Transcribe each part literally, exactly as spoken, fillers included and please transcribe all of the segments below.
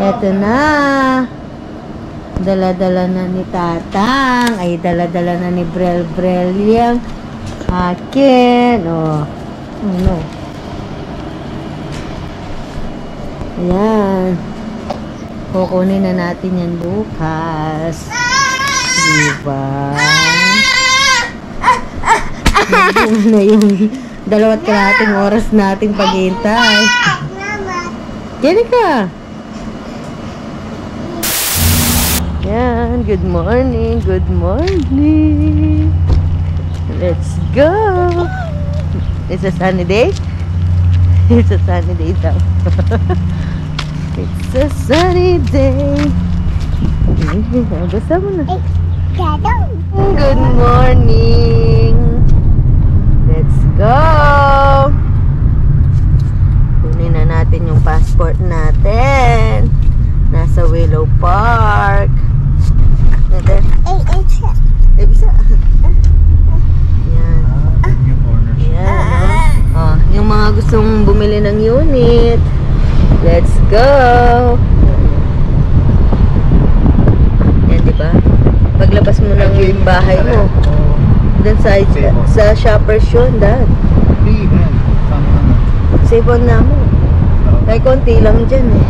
Eto na. Dala-dala na ni Tatang. Ay, dala-dala na ni Brel Brel yang akin. O. Ano? Ayan. Kukunin na natin yan bukas. Diba? Nabunga na yung dalawat kalahating oras nating paghihintay. Diyan ka. Yan, good morning, good morning. Let's go. It's a sunny day. It's a sunny day daw. It's a sunny day. Basa mo na. Good morning. Let's go. Kunin na natin yung passport natin. Nasa Willow Park. Natin. Ay, ay, siya. Ay, bisa. Yan. Ah, yung owners. Yan, no? Oh, yung mga gustong bumili ng unit, let's go! Yan, di ba? Paglabas mo ng bahay mo, dun sa, sa Shoppers yun, dad. Di, yan. Save on na mo. Kaya konti lang dyan eh.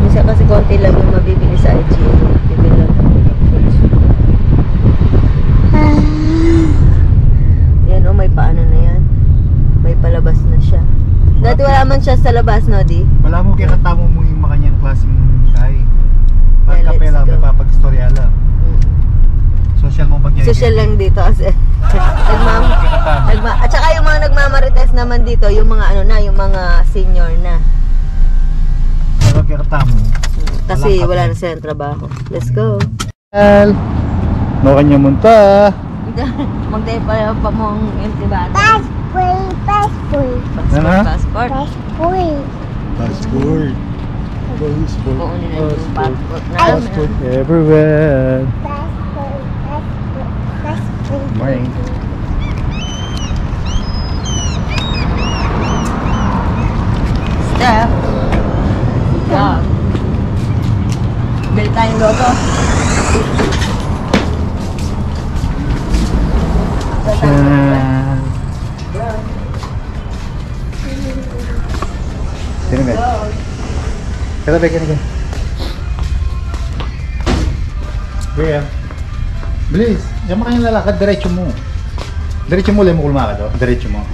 Minsan kasi konti lang yung mabibili sa I G A. Bibili lang. Yan o, may paano na yan. May palabas na siya. Dati wala man siya sa labas, no, di? Wala mo kaya katamo mo yung makanyang klaseng kay. Pagkapela, may papag-istorya lang. Social mo ba? Social lang dito kasi nagmam-, nagma-, at saka yung mga nagmamarites naman dito, yung mga ano na, yung mga senior na. Pero kaya katamo, kasi wala na silang trabaho. Let's go. Well, no kanya munta. Magdaya pa, pa mong empty bottle. Passport, passport. Passport, passport. Passport. Passport. Passport. Kukunin na yung passport namin. Passport everywhere. Passport, passport, passport. Morning. Step. Yan. Bili tayong loto. Yan. Sino ba? Kaya ba, kaya ba? Kuya, bilis. Diyan mo kayong lalakad, diretso mo. Diretso mo, lemo ko lumakad, oh. Diretso mo.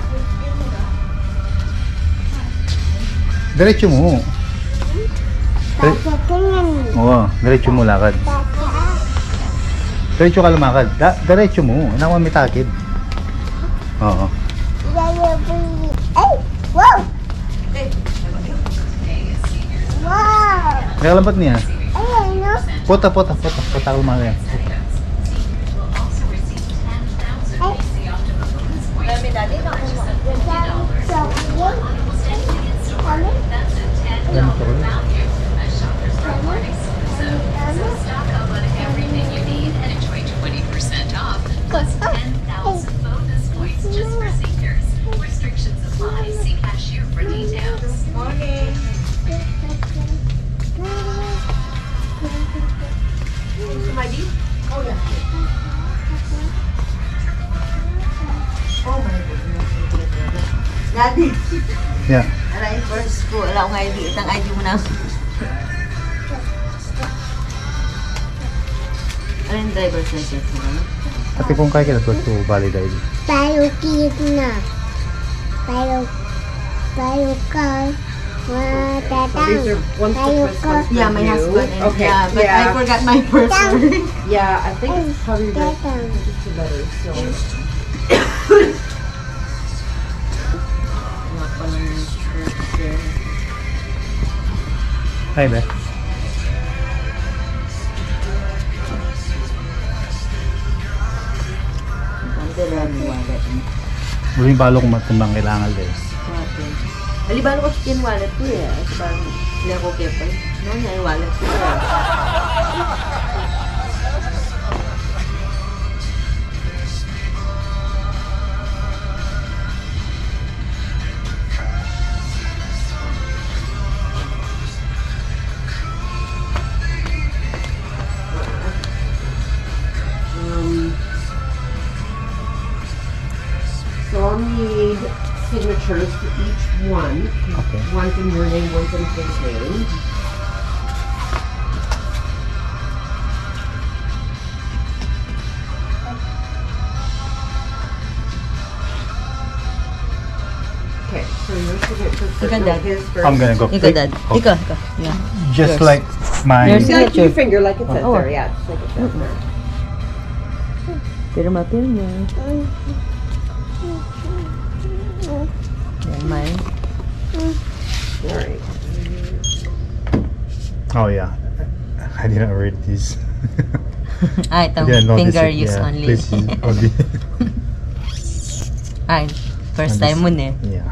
Diretso mo. Dire- Bakit ganyan? Oo, diretso mo lakad. Bakit? Diretso ka lumakad. Da- diretso mo. Anak mo, may takid. Oo. Ay! Wow! Wow! May kalabat niya. Ay, ano? Pota, pota, pota. Pota ka lumakad. Morning. Sumali? Oh, yeah. Oh my goodness. Daddy. Yeah. Aray, first ko. Wala akong I D. Itang I D mo na. Ano yung driver's license mo? Ate, kung kaya kita, tuwas ko valid I D. Tayo kit na. Tayo, tayo ka. Tatang. Tayo ka. Yeah, my husband and, okay, yeah, but I forgot my first word. Yeah, I think it's probably like two letters, so. Hi, be. Uli, balo ku matimbang kailangan, guys. Okay. Ali, balo ku chicken wallet ku, eh. Ito bang, hindi ako kepal. No, niya yung wallet ku, eh. First for each one. Okay. One's in your name, one's in his name. Okay, so you're gonna put Ikaw, Dad. His first. I'm gonna go. Ikaw, Dad. Okay. Ikaw, ikaw. Yeah. Just like mine. Yours. Your signature. Like your finger, like it says there. Yeah, just like it says there. Pirma, pirma. Yan, mine. All right. Oh, yeah. I didn't read this. Ah, itong finger use only. Yeah, please use only. Ay, first time mo ne. Yeah.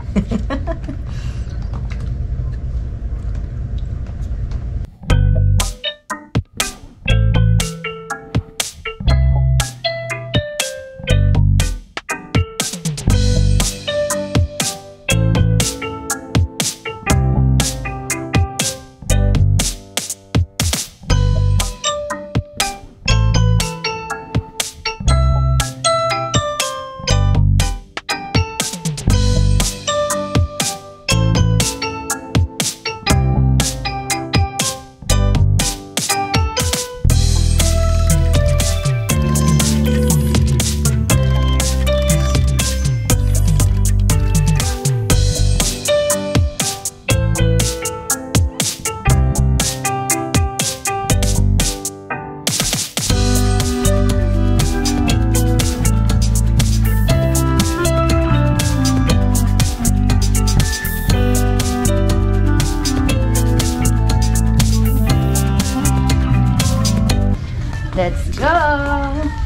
Let's go,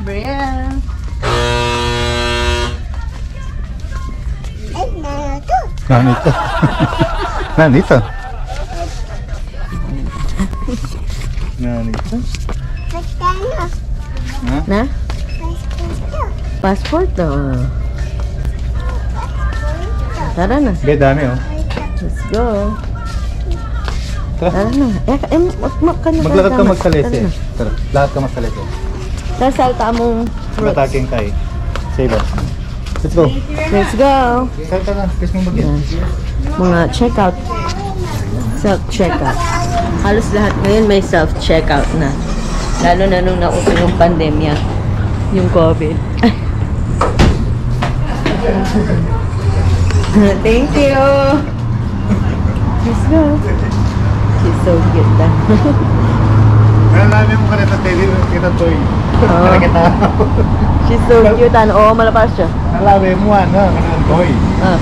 Brielle. Nanu ita? Nanu ita? Nanu ita? Passport. Ha? Na? Passport. Passport, o. Tara na. Be, dami, o. Let's go. Tara. Tara na. Eh, em, mag-, mag-, ka na, maglakad ka, tama. Magsalese. Tara na. Tara, lakad ka magsalese. Tara, salta mung fruits. Mataking kay. Save us. Let's go. Let's go. Tara, tara. Kiss mo bagyan. Yan. Mga checkout. Self-checkout. Halos lahat ngayon may self-checkout na. Lalo na nung nauso yung pandemya, yung COVID. Thank you. Let's go. She's so cute, ah. Nalabi mu kanita, Teddy, kita toy. Oo. Kanita. She's so cute, ano? Oo, malapas siya. Nalabi mu, ano, kanita toy. Ah.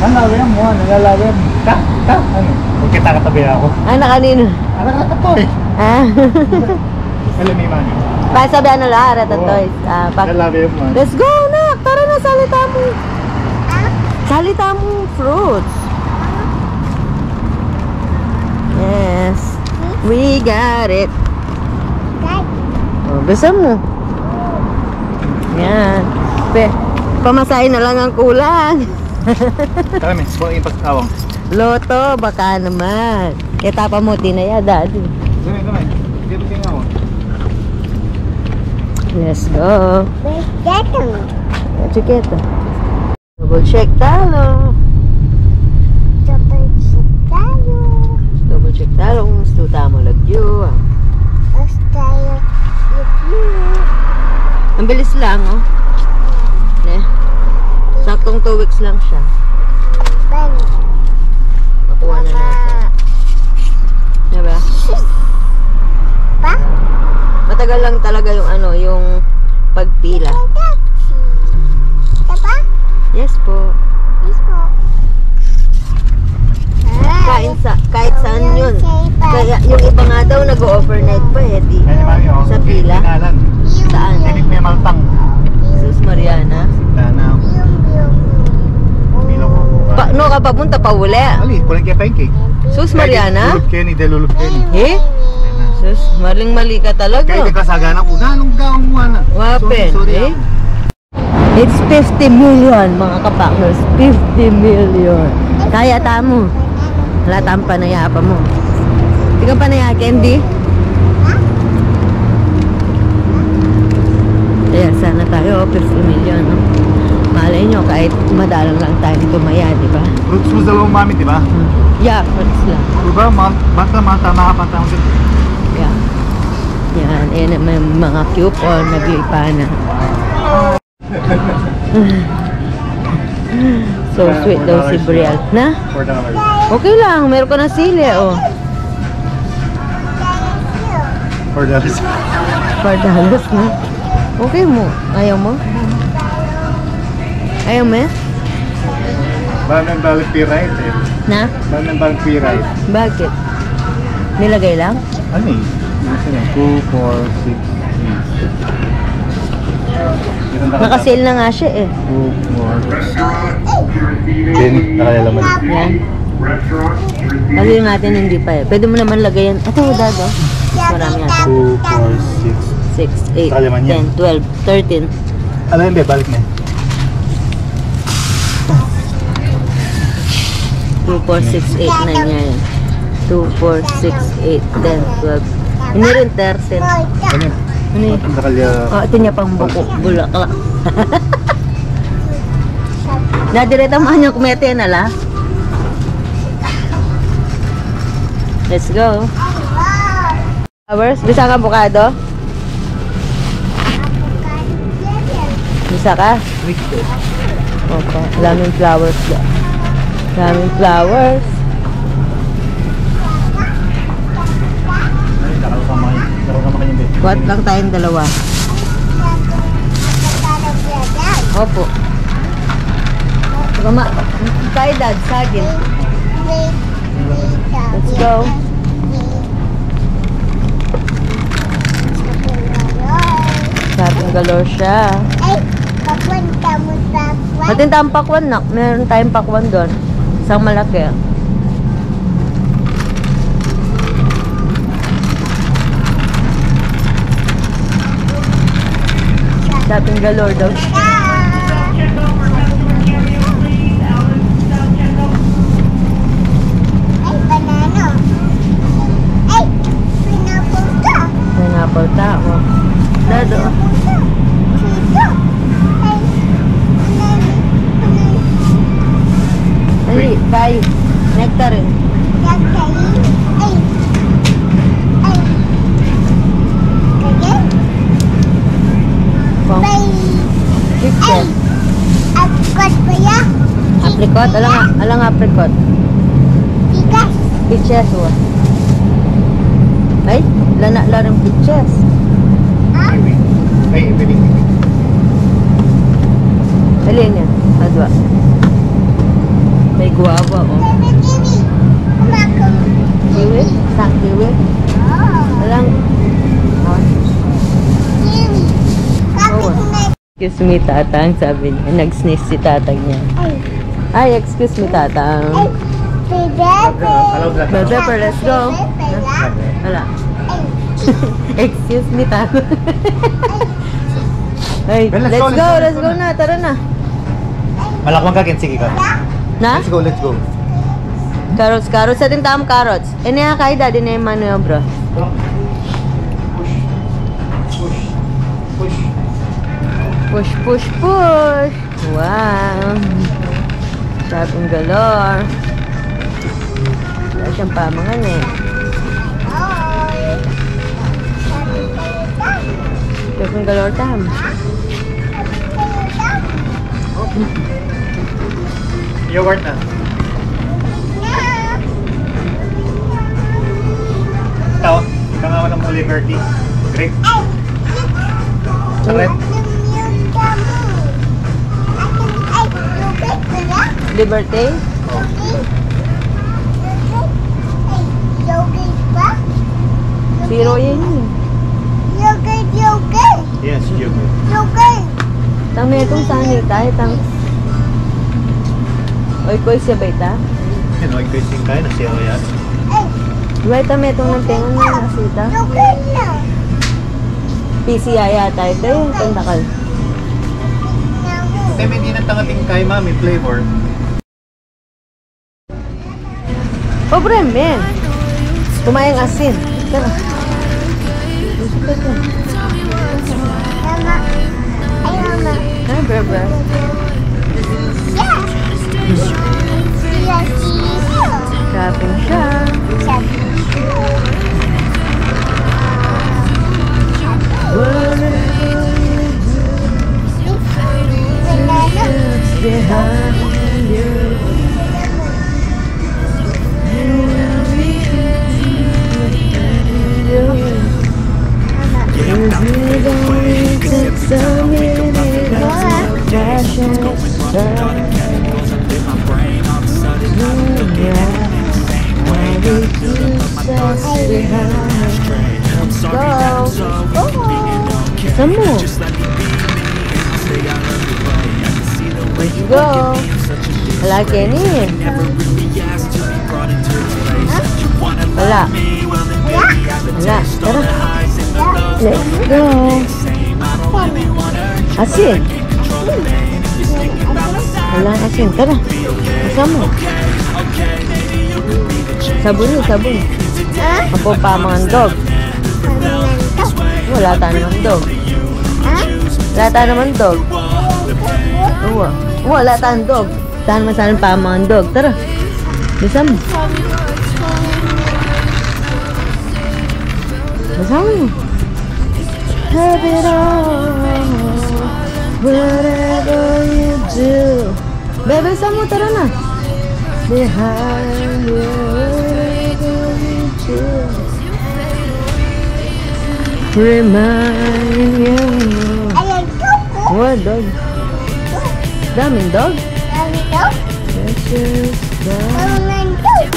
Nalabi mu, ano, nalabi mu. Ka, ka, ano? Pag kita katabi ako. Ano kanina? Ano kanita toy? Ah. Alam mo, Mami. Pasabi, ano la, Rata Toys. Ah, pak- Nalabi mu, ano? Let's go, nak! Tara na, salita mu. Salita mu, fruits. Yes. We got it. O, bisa mu. Yan. Pe, pamasahe na lang ang kulang. Tara, mi. Buka yung pagkawang. Lotto, baka naman. Kita pa mo, tinaya, Daddy. Tara, tara. Dito kayo nga, o. Let's go. Where's that one? Let's get it. Double check talo. Double check talo. Double check talo kung gusto tamu lagyu, ah. Gusto tamu lagyu. Ang bilis lang, o. Ne? Saktong two weeks lang siya. Bang. Makuha na natin. Diba? Pa? Matagal lang talaga yung ano, yung pagpila. Diba? Yes po. Yes po. Kahit sa, kahit saan yun. Kaya yung iba nga daw nag-o-overnight pa eh, di. Sa pila. Saan? Tinik may maltang. Sus Mariana. Sana. Pa, no ka papunta pa uli? Ali, kulang kaya pancake. Sus Mariana. Lulub kayo ni, de lulub kayo ni. Eh? Sus, maling-mali ka talaga. Kahit kasaganan ko na, anong gawin mo, ana? Wapen, sorry, sorry, eh? Ah. It's fifty million, mga kapakners. Fifty million. Kaya tamu. Wala tang panaya pa mu. Tika panaya, Candy? Ayan, sana tayo, fifty million, no? Malay nyo, kahit madalang lang tayong tumaya, di ba? Fruit juice lang, mami, di ba? Hmm. Yeah, fruit juice lang. Di ba? Ma-, bata, mata, mahaba, tama. Yeah. Yan, eh, may mga coupon, naglipa na. So sweet daw si Brielle. Na? Four dollars. Okay lang, meron ka na sili, oh. Four dollars. Four dollars na. Okay mo. Ayaw mo? Ayaw mo, eh? Baka nang balik free ride, eh. Na? Baka nang balik free ride. Bakit? Nilagay lang? Ano, eh? Ano sila? Two, four, six, eight. Naka-sale na nga siya, eh. Two, four, six. Then, nakalalaman. Yan. Kasi yung atin hindi pa, eh. Pwede mo naman lagayan. Ito, dad, oh. Mas marami ata. Two, four, six. Six, eight, ten, twelve, thirteen. Ano yun, be? Balik na. Two, four, six, eight, nine yan. Two, four, six, eight, ten, twelve. Ini rin, thirteen. Ano yun? Ano yun? Ang kalya. Oh, ito niya pang buko, bulaklak. Dadi reta mo anyang kumete na la. Let's go. Flowers? Bisa ka abukado? Bisa ka? Opo. Daming flowers da. Daming flowers. Kuha lang tayong dalawa. Opo. Mama, kay dad, saging. Let's go. Shopping galore siya. Ay, papunta mo sa kwan? Atin tayong pakwan, nak. Meron tayong pakwan doon. Isang malaki. Shopping galore daw. Ay, banana. Ay, pineapple ka. Pineapple ka, oh. Dado. Pineapple ka. Sito. Ay, ano, ano? Ay, bay. Nectarine. Nectarine. Ay. Ay. Kaya? Pang Bay. Picture. Ay. Apricot ba ya? Apricot? Alang, alang apricot. Bigas. Peaches, wa. Ay, lana la rin peaches. Ha? Ay, pwede. Alin yan? Adwa. May guava, oh. Kiwi? Sa kiwi? Oh. Alang, oh. Kiwi. Oo. Excuse me, Tatang, sabi niya. Nag-sneeze si Tatang niya. Ay. Ay, excuse me, Tatang. Ay, si Bebe. Bebe, let's go. Bebe, wala. Wala. Ay. Excuse me, Tatang. Ay. Ay, let's go, let's go na, tara na. Malakwang ka, Ken, sige ka. Na? Let's go, let's go. Carrots, carrots. Atin tayong carrots. Ini ya kay Daddy na yung maniobra. Push, push, push. Wow. Shopping galore. Wala siyang pamangan eh. Shopping galore tam. Yogurt na. Ito, ito nga wala mong Liberty. Grape. Sakit. Liberty? Zero yan eh. Yes, yogurt. Tang metung sana ita, eh, tang. Oy, koy siya ba ita? Yan, oy, koy singkay na siya, yan. Iwa ita metung ng tenga na, nasita. P C I yata ito, yung tandakal. Te, may di na tangating kay mami, flavor. Pobre men. Kumayang asin. Tara. Mama. Ay, mama. Ay, bebe. Shopping siya. Shopping siya. Go. Samu. Let's go. Ala keni. Ala. Ala. Tara. Let's go. Asin. Ala, asin. Tara. Samu. Sabun, sabun. Ha? Apo, pamandog. Pamandog. Wala ta naman dog. Ha? Wala ta naman dog. Uwa. Uwa, wala tang dog. Saan man sana pamandog? Tara. Bisa mu. Bisa mu. Have it all, whatever you do. Bebe, bisa mu, tara na. Behind you, whatever you do. Remind you. Ayan, dog, oh. Wa, dog. Daming dog. Daming dog. Precious dog. Daming dog.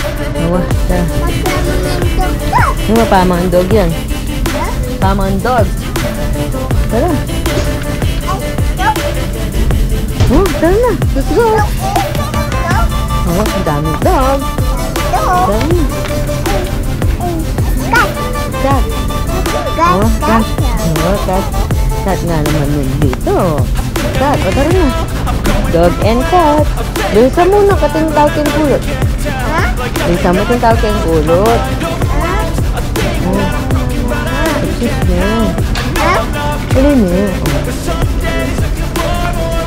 Awa, ta. Daming dog, dog. Ano ba, pamandog yan? Ha? Pamandog. Tara. Ay, dog. Oh, tara na. Let's go. Dog, eh, dog. Oh, ang daming dog. Dog. Dami. Cat. Cat. Cat, oh, cat, cat. Oh, cat. Cat nga naman yun dito. Cat, o, tara na. Dog and cat. Bilisan mu na, kating tau keng kulot. Ha? Bilisan mu, ting tau keng kulot. Ha? Oh. Excuse me. Ha? Dali na. Oh.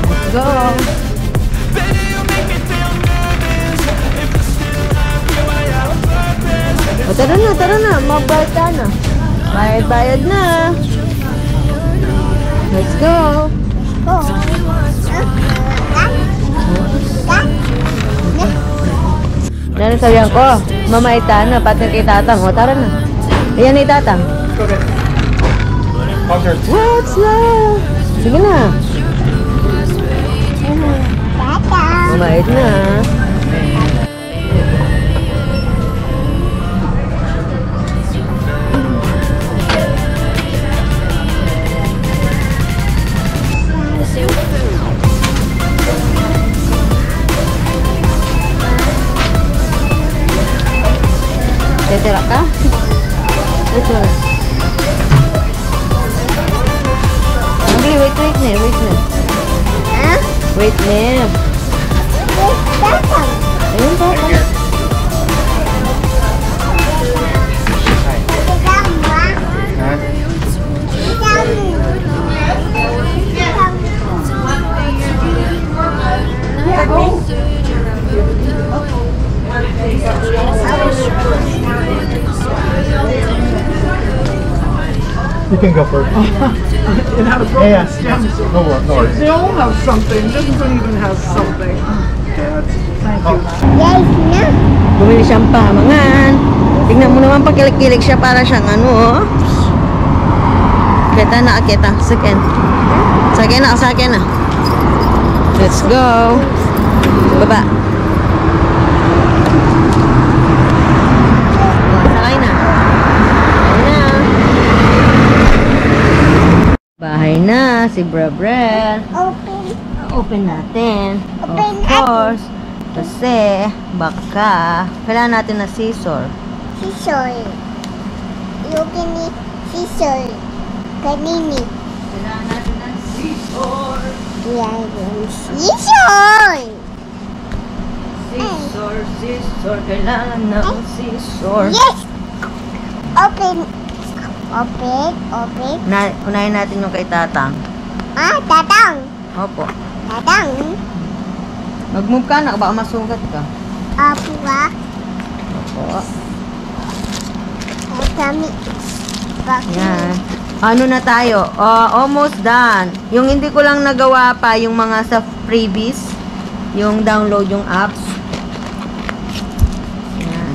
Let's go. O, tara na, tara na. Magbayad ka na. Bayad, bayad na. Let's go. Nanu sabihan ku? Mamaid tana, pati kay Tatang. O, tara na. Ayan na i Tatang. What's love? Sige na. Mamaid na. Titira ka? Ito. Wait, wait, wait na, wait na. Ha? Wait na. Wait, Tatang. Ayun, Tatang. Ha? You can go first. It had a broken stem. Yeah, yeah. No wor-, no worries. They all have something. This one even has something. Thank you. Guys, na. Bumili siyang pamangan. Tingnan mu naman, pakilig-kilig siya, para siyang ano, o. Kita na, kita. Sakin. Sakin na, sakin na. Let's go. Baba. Sakay na. Sakay na. Bahay na si Brebre. Open. Open natin. Open natin. Of course. Kasi baka kailangan natin ng scissor. Scissor. Yung kini scissor. Kanini. Kailangan natin ng scissor. Kailangan ng scissor. Scissor, scissor, kailangan ng scissor. Yes! Open. Open, open. Na, unahin natin yung kay Tatang. Ah, Tatang. Opo. Tatang. Mag-move ka na, baka masugat ka. Opo, ah. Kami. Yan. Ano na tayo? Ah, almost done. Yung hindi ko lang nagawa pa, yung mga sa freebies, yung download yung apps. Yan.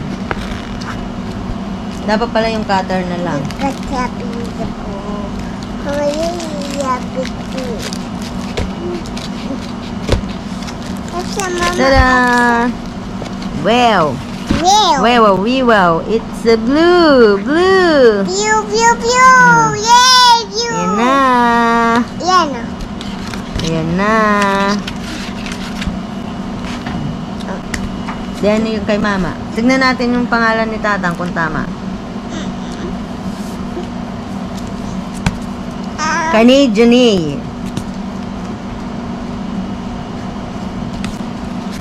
Dapat pala yung cutter na lang. Nagkasabing ako. Kaya yung yapit ko. Kasi mama, tada! Wow! Wow! Wow, wow, wow! It's a blue! Blue! Blue, blue, blue! Hmm. Yay! Blue! Yan na! Yan na. Ayan na. Then, yung kay mama. Tignan natin yung pangalan ni tatang kung tama. Canadian.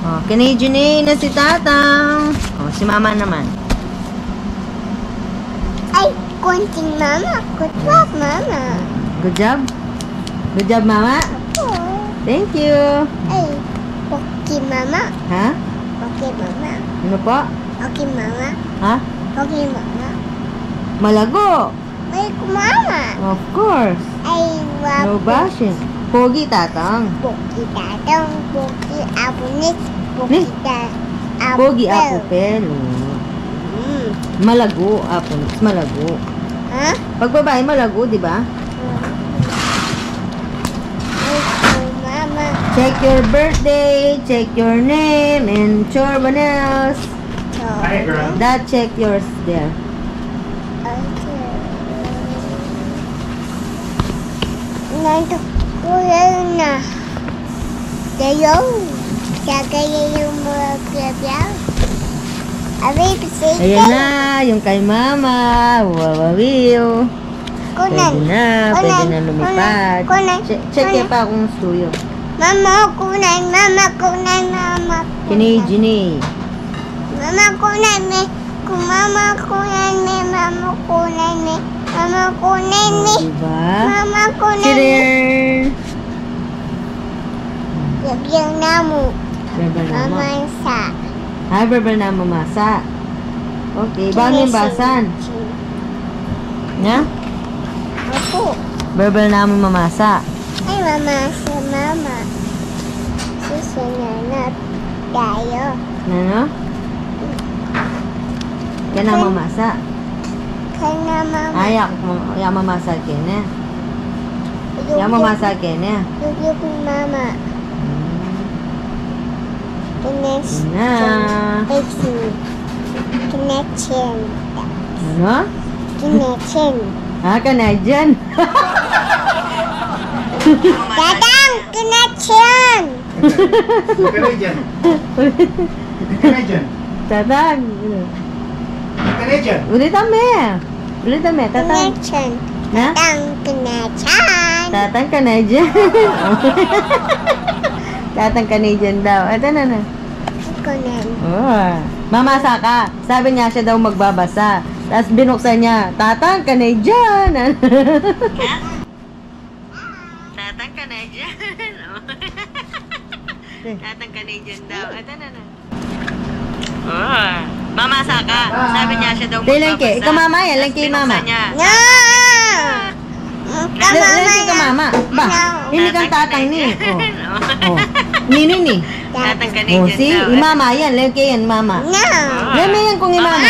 Oh, Canadian na si tatang. Oh, si mama naman. Ay, konting mama. Good job, mama. Good job? Good job, mama? Opo. Thank you. Ay, pogi mama. Ha? Pogi mama. Ano po? Pogi mama. Ha? Pogi mama. Malago. Ay, ku mama. Of course. Ay, wa. No bashing. Pogi tatang. Pogi tatang, pogi apu nit, pogi ta-, apu pel. Pogi apu pel. Mm. Malago, apu nit, malago. Ha? Pag babae, malago, di ba? Mm. Ay, ku mama. Check your birthday, check your name, and sure what else? Hi, girl. Dad, check yours there. Okay. Nanto ko na. Dayo. Sa kaya yung mga kaya. Abay, ayan na, yung kay mama. Wawawiw. Kunan. Pwede na, pwede na lumipad. Kunan. Kunan. Che-, check ya pa kung suyo. Mama, kunan, mama, kunan, mama, kunan. Kini Jini. Mama, kunan me. Ku-, mama, kunan me, mama, kunan me. Mama, kunan me. O, diba? Mama, kunan me. Sinin. Lagyan namu. Verbal namu. Mamasa. Ay, verbal na mamasa. Okay, ba mi basan? Nga? Opo. Verbal namu mamasa. Ay, mamasa, mama. Susunod na tayo. Ano? Kena mamasa. Kena mama. Ay, ya, ya mamasa kene. Ya mamasa kene. Yuk, yuk, mama. Hmm. Connection. Na. Connection. Connection. Ano? Connection. Ah, Canadian. Dadang, connection. Canadian. Canadian. Tatang. Canadian. Ulitan me. Ulitan me, tatang. Connection. Ha? Tatang Canadian. Tatang Canadian. Tatang Canadian daw. Ito na na. Ikaw na. Oh. Mamasa ka. Sabi niya siya daw magbabasa. Tapos binuksan niya, "Tatang Canadian." Tatang Canadian. Oh. Tatang Canadian daw. Ito na na. Oh. Mamasa ka. Sabi niya siya daw magbabasa. Ika mama yan, tas binuksan niya. Nga! Ika mama. Ba, ini kang tatang ni. Oh. Oh. Nini ni. Tatang Canadian daw. Oh, si, i mama yan, lagi yan, mama. Nga. Lagi yan kung i mama.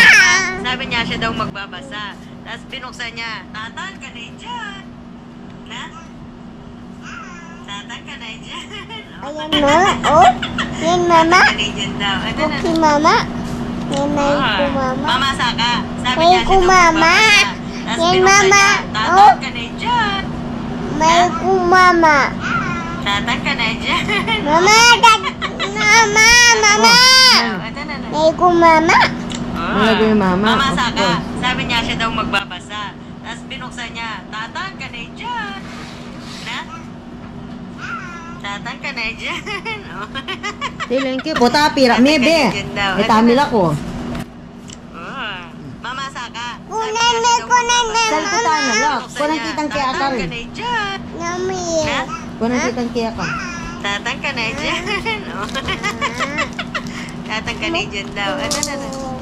Sabi niya siya daw magbabasa. Tas binuksan niya. Tatang Canadian. Na? Tatang Canadian. Ayan, mama. Oh, yan, mama. Tatang Canadian daw. Ito na. Okay, mama. Yan, may ku mama. Mamasa ka. Sabi niya siya daw magbabasa. Tas binuksan niya. Tatang Canadian. May ku mama. Tatang Canadian. Mama, tat-, mama, mama. Oh, ito na na. May ku mama. Oh. Mamasa ka. Sabi niya siya daw magbabasa. Tas binuksan niya, "Tatang Canadian." Na? Tatang Canadian. Oh. Thank you. Puta, pira me be. Tatang Canadian daw. E, Tamil ako. Oh. Mamasa ka. Kunan me, kunan me, mama. Salpitan na, lok. Kunan kitang kaya ka rin. Tatang Canadian. Nami. Na? Kunan kitang kaya ka. Tatang Canadian. Oh. Tatang Canadian daw. Ano, ano, ano?